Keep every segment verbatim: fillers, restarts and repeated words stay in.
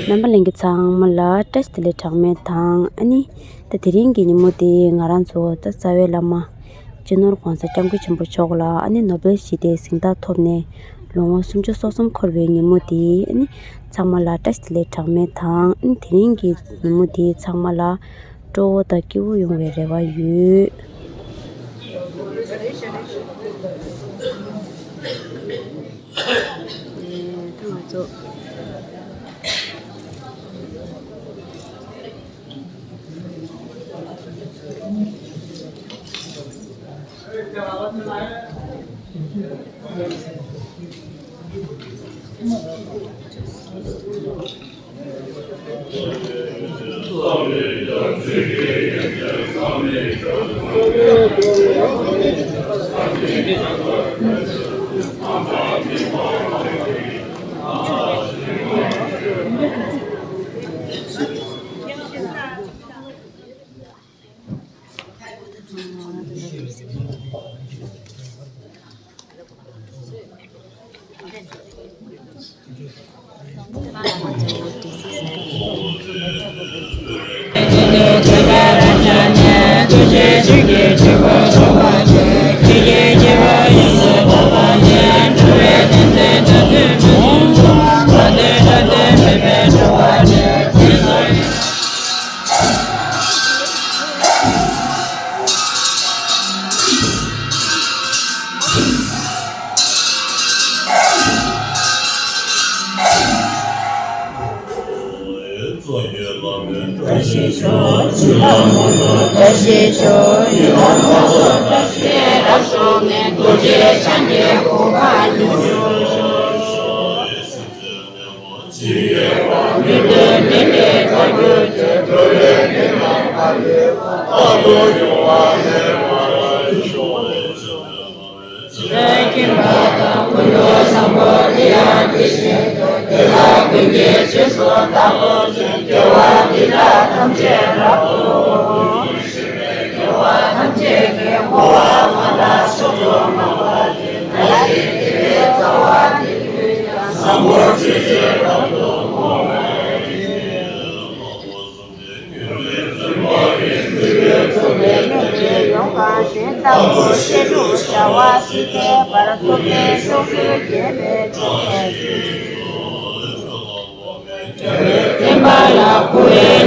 རྣམ་པ་ལྷན་རྒྱས་ཚང་མ་ལ་བཀྲ་ཤིས་བདེ་ལེགས་གྲངས་མེད་དང་། ཨ་ནི་ད་དེ་རིང་གི་ཉིན་མོ་དེ་ང་རང་ཚོ་ད་རྩ་བའི་བླ་མ་སྤྱི་ནོར་༸གོང་ས་༸སྐྱབས་མགོན་ཆེན་པོ་མཆོག་ལ་ཨ་ནི་ནོ་བེལ་ཞི་བདེའི་གཟེངས་རྟགས་ཐོབ་ནས་ལོ་ངོ་སུམ་ཅུ་སོ་གསུམ་འཁོར་བའི་ཉིན་མོ་དེ་ཨ་ནི་ཚང་མ་ལ་བཀྲ་ཤིས་བདེ་ལེགས་གྲངས་མེད་དང་། ཨ་ནི་དེ་རིང་གི་ཉིན་མོ་དེ་ཚང་མ་ལ་སྤྲོ་བོ་དང་སྐྱིད་པོ་ཡོང་བའི་རེ་བ་ཡོད། ད་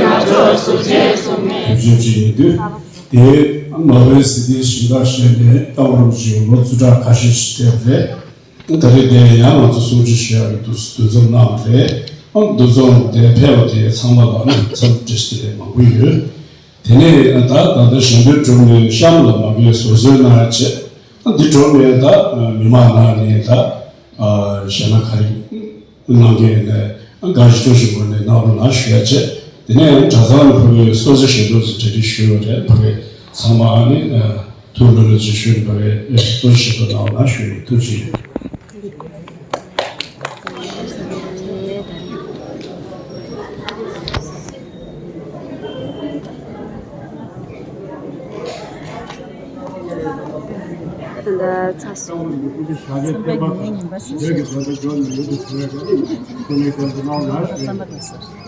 ང་ཚོ། ཐུགས་རྗེ་ཆེ་ཡིན་དུས། དེ་ནོ་བེལ་ཞི་བདེའི་གཟེངས་རྟགས་བཞེས་ནས་ད་བར་གྱི་ལོ་བཅུ་ཕྲག་ཁ་ཤས་ཤིག་འདས་པ་རེད། ད་རེས་དེ་ཡང་ང་ཚོ་གསུང་ཆོས་ཞུ་ཡག་གི་འདུ་འདུ་འཛོམས་གནང་བ་རེད། ཨ་འདུ་འཛོམས་དེ་ཕེབས་པ་དེ་ཚང་མ་ལ་ནི་འཚམས་འདྲི་ཞུ་གི་མང་པོ་ཡོད། དེ་ནས་ད་ད་ལྟ་ཞལ་འདོན་གྲུབ་ནས་གཤམ་ལ་མ་གིའི་ཟུར་འཛུལ་གནང་ཡག་བྱས། ཨ་འདི་གྲུབ་ནས་ད་མི་མང་ནང་ནས་ད་ཨ་ཞལ་ལག་ག་རེ་གནང་གི་ཡིན་ནའི་ཨ་དགའ་བཞིན་སྤྲོ་བཞིན་སྒོ་ནས་གནང་རོགས་གནང་ཞུ་ཡག་བྱས། དེ་ནས་ཡང་གྲྭ་ཚང་ནས་ཕ་གིའི་གསོལ་ཇ་བཞེས་འགྲོ་ཟེར་གྲ་སྒྲིག་ཞུས་པ་རེད། ཕ་གི་ཚང་མ་ཨ་ནི་ཨ་ཐུགས་ལྷོད་ལྷོད་ཅིག་བཞུགས་ནས་ཕ་གིའི་གསོལ་ཇ་བཞེས་འགྲོ་གནང་རོགས་གནང་ཞུ་ཡིན། ཐུགས་རྗེ་ཆེ། ད་ལྟ་ཚར་སོང་། གསུམ་པ་ཉིན་ཉིན་པ་སོ་སོ། བསམ་པ་དང་སོ།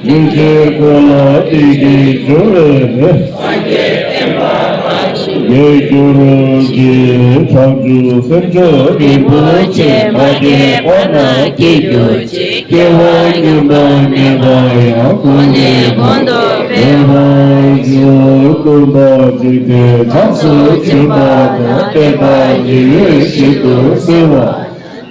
རིན་ཆེན་ཀུན་ལ་བརྟེན་ཅིང་འབྱུང་བའི་རེ། སངས་རྒྱས་བསྟན་པ་དར་ཞིང་རྒྱས་གྱུར་ཅིག། བྱང་ཆུབ་སེམས་མཆོག་རིན་པོ་ཆེ། མ་སྐྱེས་པ་རྣམས་སྐྱེ་གྱུར་ཅིག། སྐྱེ་བ་མྱུར་དུ་མེད་པ་ཡང་། གོང་ནས་གོང་དུ་འཕེལ་བར་ཤོག། སྟོན་པ་འཇིག་རྟེན་ཁམས་སུ་བྱོན་པ་དང་། བསྟན་པ་ཉི་འོད་བཞིན་དུ་གསལ་བ།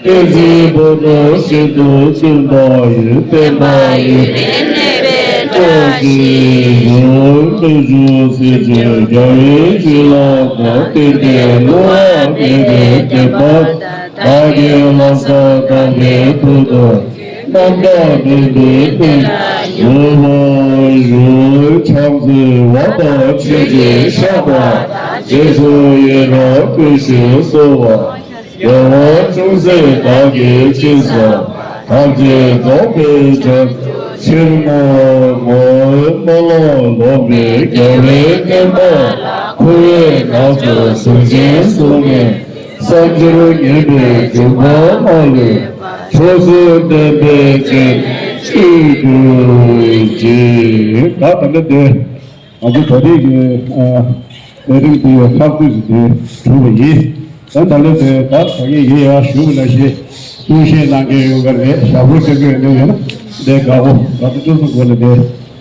བསྟན་འཛིན་བུ་མོ་ཤིན་ཏུ་བཙུན་པ་ཡི། བསྟན་པ་ཡུན་རིང་གནས་པའི་བཀྲ་ཤིས་ཤོག། སྟོབས་འབྱུང་སྲིད་པའི་རྒྱལ་བའི་བྱིན་རླབས་དང་། བསྟན་པའི་བསླུ་བ་མེད་པའི་བསྟན་པ། བདག་གི་ལམ་སྲོལ་དམ་པའི་ཐུགས་དང་། རྣམ་དག་མོས་པའི་སྟེང་ལ་ཡོད་པར་ཤོག། ཕྱག་འཚལ་བ་དང་མཆོད་ཅིང་བཤགས་པ་དང་། རྗེས་སུ་ཡི་རང་བསྐུལ་ཞིང་གསོལ་བ། རྒྱལ་བ་ཅུང་ཟད་བདག་གིས་ཅི་བསམ། ཐམས་ཅད་རྫོགས་པའི་བྱང་ཆུབ་ཕྱིར་བསྔོ། སྨོན་ལམ་ལོག་པའི་རྒྱལ་བའི་བསྟན་པ་ལ། འཁོར་བའི་ནགས་ཁྲོད་གཟུགས་ཅན་གསུམ་ནས། བསམ་སྦྱོར་ངན་པའི་འབྱུང་པ་མ་ལུས་པ། མཆོག་གསུམ་བསྟན་པའི་སྤྱན་ནས་སྤྲུལ་གྱུར་ཅིག། ད་ད་ལྟ་དེ། ང་ཚོ་ད་རེས་ཀྱི་ཨ་ལས་རིམ་འདི་ཡང་ཁག་ཐེག་ཅིག་དེ་གྲུབ་པ་ཡིན། ད་ད་ལོ་དེ་ད་ད་གིན་ཡིན་ཡང་ཞུ་བ་ནང་བཞིན་གསུང་བཤད་གནང་མཁན་ཡོད་པ་རེད། ཞབས་བྲོ་རྒྱག་མཁན་ཡོད་ན་ཡང་འདི་དགའ་བོ་དགའ་བོ་ཚོ་ཚོ་སྒོ་ནས་དེ་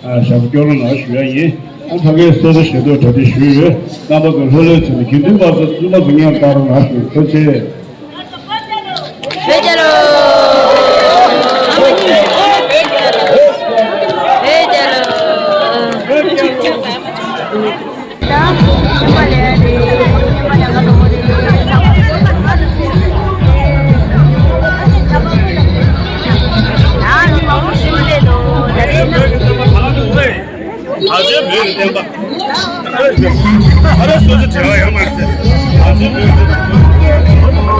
ཨ་ཞབས་བྲོ་སྐྱོར་རོགས་གནང་ཞུ་ཡ་ཡིན། ཨ་ཕ་གིའི་སོ་སོ་ཞེ་དྲག་གྲ་སྒྲིག་ཞུས་ཡོད། རྣམ་པ་ཚོ་ལྷོད་ལྷོད་བྱས་ནས་དགེ་འདུན་པ་ཚོ་བཙུན་མ་ཚོ་མཉམ་བཏང་རོགས་གནང་ཞུ། ཐུགས་རྗེ་ཆེ། བོད་རྒྱལ་ལོ། བོད་རྒྱལ་ལོ། ཨ་ཅེ་མེད་ལ་བསྟན་པ། ཨ་རེ་སོ་སོ་བྲེལ་བ་ཡོད་མ་རེད། ཨ་ཅེ་མེད་ལ་བསྟན་པ།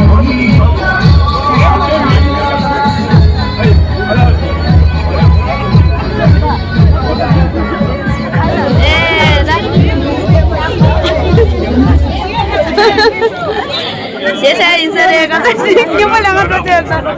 ཞེ་དྲག་ཡིན་ས་རེད། གང་ལྟར་ཉིན་མོ་ལ་ང་འགྲོ་ཆོག་ས།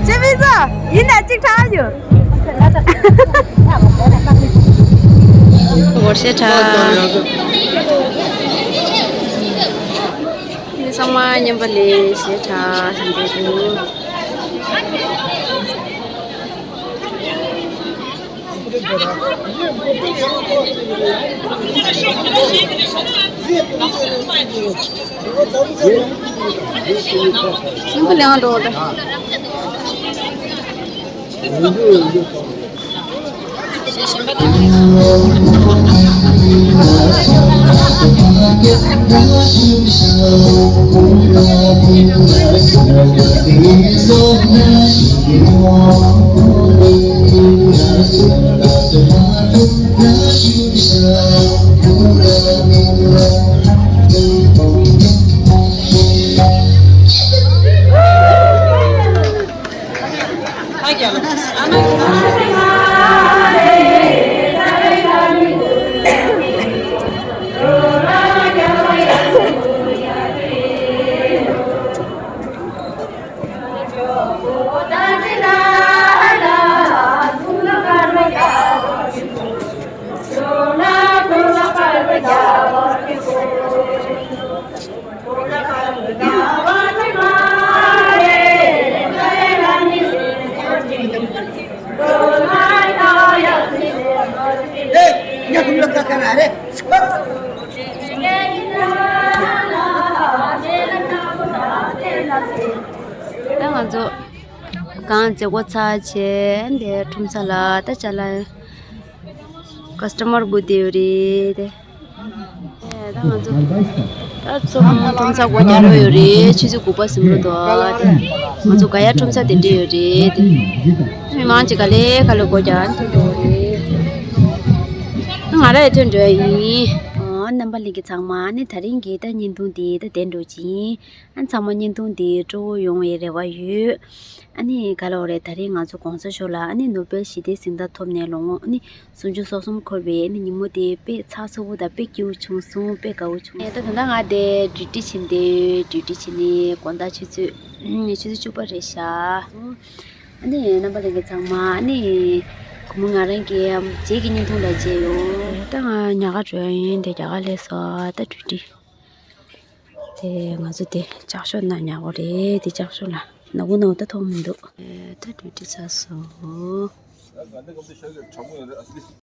ཅེ་མི་ཚོ་ཡིན་ན་གཅིག་ཁྲ་ཡོད། སྒོར་གཞས་གྲགས། ཚང་མ་མཉམ་པ་ལས་གཞས་གྲགས་བྱས་འདུག། སེམས་པ་ལས་འགྲོ་འདྲ། ད་ང་ཚོ་གང་མཛད་སྒོ་ཚར་བྱས་འདི་ཁྲོམ་ས་ལ་ད་ཅ་ལག་ཀ་སི་ཊ་མར་སྒུག་བསྡད་ཡོད་རེད་དེ། ད་ང་ཚོ་ད་ཚོ་ཁྲོམ་ས་སྒོ་རྒྱག་རོགས་ཡོད་རེད། ཆུ་ཚོད་དགུ་པ་ཟིན་འགྲོ་འདུག་དེ་ང་ཚོ་ག་ཡ་ཁྲོམ་ས་དེ་འདྲས་ཡོད་རེད་དེ། མི་མང་ཅིག་ག་ལེ་ག་ལེ་སྒོ་རྒྱག་འདུག་རེད། ང་རང་ཡང་ཐོན་འགྲོ་ཡ་ཡིན། ཨོ་རྣམ་པ་ལྷན་རྒྱས་ཚང་མ་ནི་ད་རིང་གི་ད་བརྙན་ཐུང་འདི་ད་གདན་འགྲོ་ཅིང་། ཨ་ཚང་མ་བརྙན་ཐུང་འདི་སྤྲོ་བོ་ཡོང་བའི་རེ་བ་ཡོད། ཨ་ནི་ག་ལ་འོ་རེད། ད་རིང་ང་ཚོ་གོང་ས་མཆོག་ལ་ཨ་ནི་ནོ་བེལ་ཞི་བདེའི་གཟེངས་རྟགས་ཐོབ་ནས་ལོ་ངོ་ཨ་ནི་སུམ་ཅུ་སོ་གསུམ་འཁོར་བའི་ཨ་ནི་ཉིན་མོ་དེ་དཔེ་ཚགས་ཚུད་པོ་དང་དཔེ་སྐྱིད་པོ་བྱུང་སོང་། དཔེ་དགའ་བོ་བྱུང་། ད་ད་ལྟ་ང་དེ་ཌིའུ་ཊི་བྱེད་འདོད། ཌིའུ་ཊི་བྱེད་ནས་དགོང་དག་ཆུ་ཚོད་ཨ་ནི་ཆུ་ཚོད་བཅུ་པ་རེད་ཤག་ཨ་ནི་རྣམ་པ་ལྷན་རྒྱས་ཚང་མ་ཨ་ནི་སྒོར་མོ་ང་རང་གི་རྗེས་ཀྱི་བརྙན་ཐུང་ལ་མཇལ་ཡོང་། ད་ང་ཉག་ག་འགྲོ་ཡ་ཡིན། དེ་རྒྱ་གར་སླེབས་སོང་། ད་ཌིའུ་ཊི། དེ་ང་ཚོ་དེ་ལྕགས་ཤོག་ནང་ཉག་ག་རེད། དེ་ལྕགས་ཤོག་ལ་ནག་པོ་ནག་པོ་ད་མཐོང་མི་འདུག་ཨེ་ད་ཌིའུ་ཊི་ཚར་སོང་།